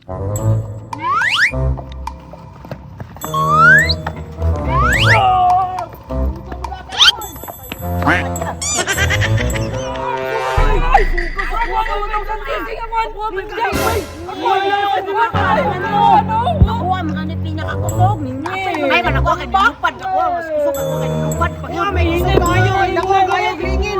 Ako ang mga ni pinakakusog ninyo. Ay, man ako kay lupad ako, mas kusog ako kay lupad. Kuha may kusog kayo, dako kayo gringin.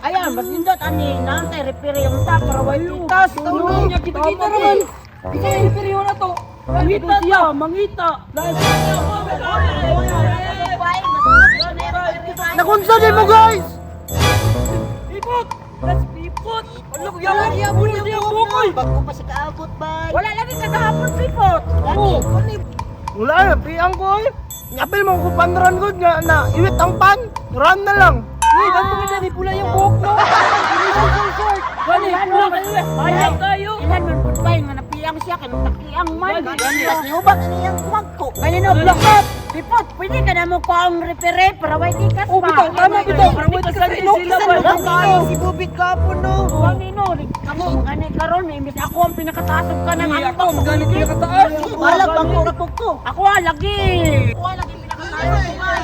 Ayan, mas nindot ani nantay repair yung ta para way titas. Tulong niya kita-kita naman. Ikaw yung imperyo na to. Mangita siya, mangita. Nakunsa din mo, guys! Ipot! Let's ipot! Ano ko yawa? Yawa niya bukoy! Bago pa siya kaabot bay. Wala lagi kagahapon pipot. Oo. Wala na, piyang ko eh. Ngapil mo ko panran ko nga na iwit ang pan. Run na lang. Uy, ganito ka dyan, pula yung buhok no? Gani, pula ka. Ayaw tayo! Ilan man pud bay nga napiyang siya kay nagtakiang man. Gani, gani. Tas niubag niyang kumagko. Gani no block up. Pipot, pwede ka na mo kuang repair para way tikas Oh, pa. bitaw, tama bitaw. Para way tikas sila ba? Si Bubit kapon no. Gani no, kamo gani karon imbis ako ang pinakataas og kanang Uy, ambak. ako, gani pinakataas. Balag bang ko rapog ko. Ako ah, lagi. Ako ah, lagi pinakataas ko man.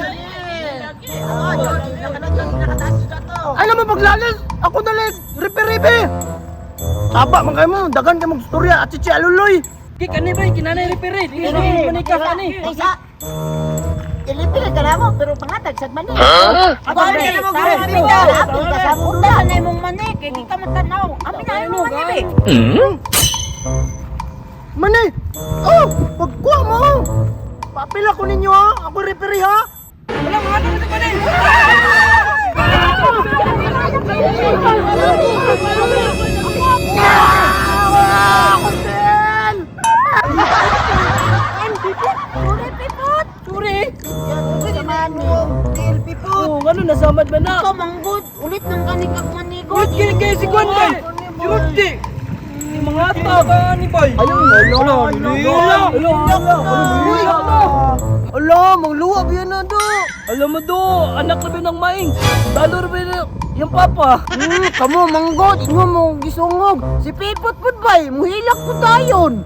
Ano mo paglalas? Ako na lang, repair. Saba man kayo mo, dagan kayo magstorya at chichi aluloy. Kay kani ba yung kinanay referee? Di ni manikas ani. Isa. Ilipin ka na mo, pero pangatag sad mani. Ako Ako, ka na mo guro. Apil ka sa punta na imong mani kay di ka matanaw. Apil na imong mani be. Mani! Oh! Pagkuha mo! Papila ko ninyo ha! Ako referee ha! Wala mga ano sa kani. Hotel! Suri pipot. Suri. Hotel pipot! Oh, ngano nasamad man na. Ikaw manggod ulit ng kanikag manigod. Wait, kini kay si Kwan bay. Si Rodde. Mga ata ka ni bay. Ayun, Ala, ala, ala, ala. Ala, mangluwa ba yan na do? Alam mo do, anak na ba ng maing? Dalo ba yung papa? Kamo manggod inyo mo gisungog. Si pipot pud bay, muhilak pud dayon.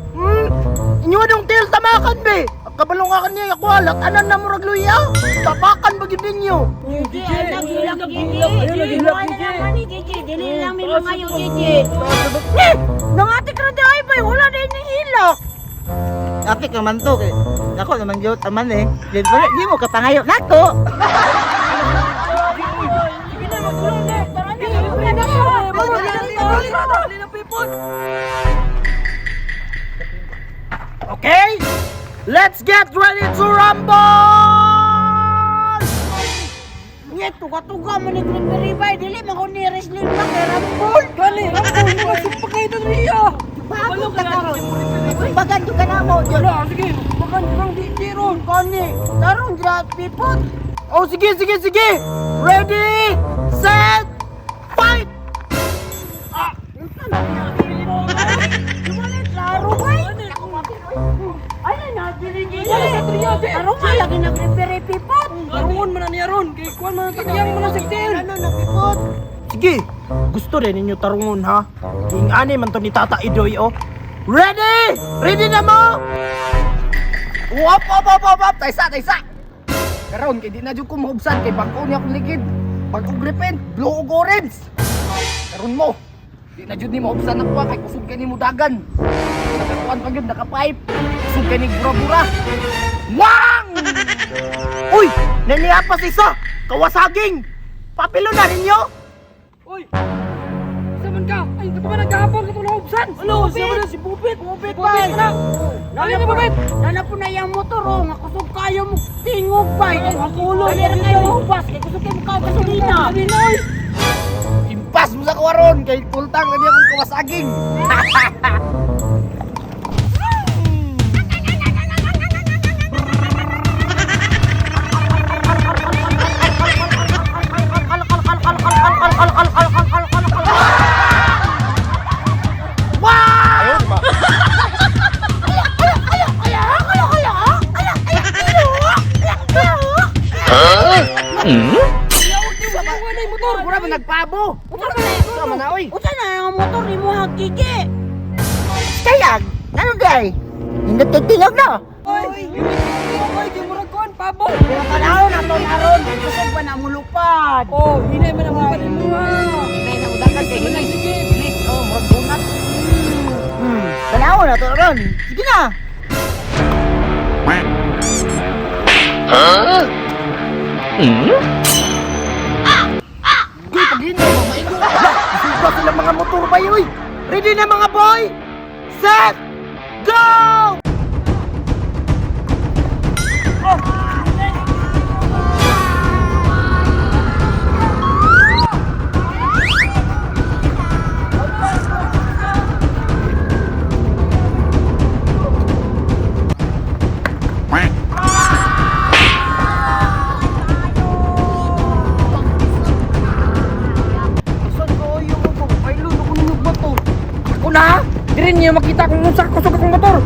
Inyo dong til tamakan be! Kabalong ka niya, ako alak, anan na murag luya? Tapakan ba gyud ninyo? Gigi, ay naghilak Gigi. Ayun, naghilak, Wala Gigi. naman ni Gigi, dili lang may mga yung Gigi. Ni, nangatik ra di ay bay, wala din ni hilak. Apik naman to kay ako naman gyud taman eh. Di ba di mo kapangayo nako. Sige na, magulong na. Tara na, libre na siya. Dali na, pipot. Okay? Let's get ready to rumble! Nye, tuga-tuga man ni Green Berry bay, dili man ko ni wrestling ba kay Rambol. Gani, Rambo, mga sumpa kayo na niya. Bago ka karon. Bagan ka na mo gyud. Wala, sige, bagan rang di di ron. Kani, tarong dira pipot. Oh, sige, sige, sige! Ready, set, fight! Unsa na niya pipot? Wala klaro bay. Ay na dili Gigi. Wala sa triya, di. Tarong nga lagi nag-referee pipot. Karoon man na niya ron, kay kuan man takyang man na sa tiil. Ano na, pipot? Sige, gusto rin ninyo tarungon ha? Ing ani man to ni Tata Idoy, oh. Ready? Ready na mo? Wop wop wop wop wop taysa taysa. Karon kay di na jud ko mahubsan kay bag-o niya akong ligid. Bag-o gripin, blue ug orange. Karon mo. Di na jud ni mahubsan ako kay kusog kay nimo dagan. Nakakuan pa gyud naka-pipe. Kusog kay ni bura-bura. Wang! Uy! Naniyapas isa! Kawasaging! Papilo na ninyo! Uy! Isa man ka! Ay, ito pa man nagkahapon, ito na hubsan! Ano, siya man na si Bupit! Bupit, Bupit bay. na! Dali na, Bupit! Nana po na yung motor oh, nga kusog kayo mo tingog bay. Ay, ako ulo. Dali ra kayo hubas kay kusog kayo mo kaon gasolina. Dali na, oy! Impas mo sa kawaron kay tultang na niya akong kawasaging. Wala na yung motor! Mura man nagpabo. Unsa man na Unsa man na oy? Unsa na ang motor nimo ha Gigi? Kayag, ano Day. Nindot kay tingog no. Oy, oy, di murag kuan pabo. Pero panahon na to aron, kusog pa na mulupad. Oh, hinay man ang lupad nimo ha. Hinay na udakan kay Hinay, sige. Bilis, oh, murag bungat. Panahon na to aron. Sige na. Di paghinay mo maigo. Lah, sila mga motor ba oy. Ready na mga boy? Set! Go! Saan ko yung ko? Ay luno ko nung motor. Ako na. Diri niyo makita kung unsa kusog akong motor.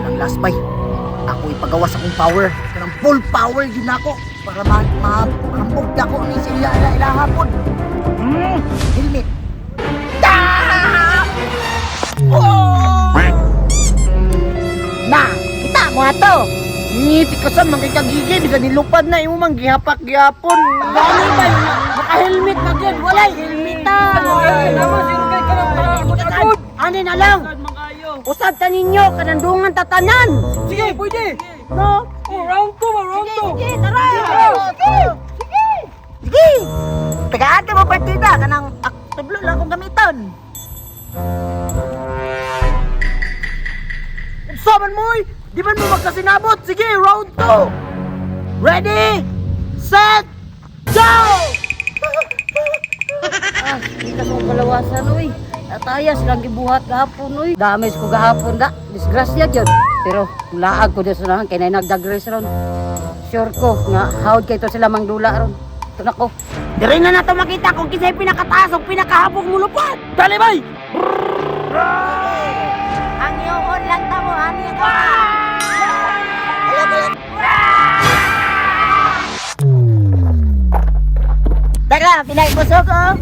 Ang last bay. Ako ipagawas akong power. Kanang full power yun ako. Para ma ma mahambog na ko ni sa ila ila ila hapon. Helmet. Ta! Oh! Na, kita mo ato. Ngiti ka sa mga kagigi, bisan nilupad na imo mang gihapak gihapon. Gani ba naka-helmet na gyud? Walay helmet ta. Ay, naman zero kay ka agod. Ani na lang. Usab ta ninyo kanandungan tatanan. Sige, pwede. No? Oh, round 2, round 2. Sige, tara! Sige! Sige! Sige! Tagaan ka mo partida kanang tudlo lang akong gamiton. Unsa man mo oy? Di man mo magkasinabot. Sige, round 2. Ready? Set! Go! Ah, kita sa kalawasan oy. Atayas lang gibuhat gahapon oy. Damage ko gahapon da. Disgrasya gyud. Pero laag ko dito sa kay nay nagdagres ron. Sure ko nga hawd kay to sila mangdula ron. Ito na ko. Dire na nato makita kung kinsay pinakataas o pinakahabog mulupad. Dali bay! Ang iyon lang tamo ani ang Tara, pinay busog oh.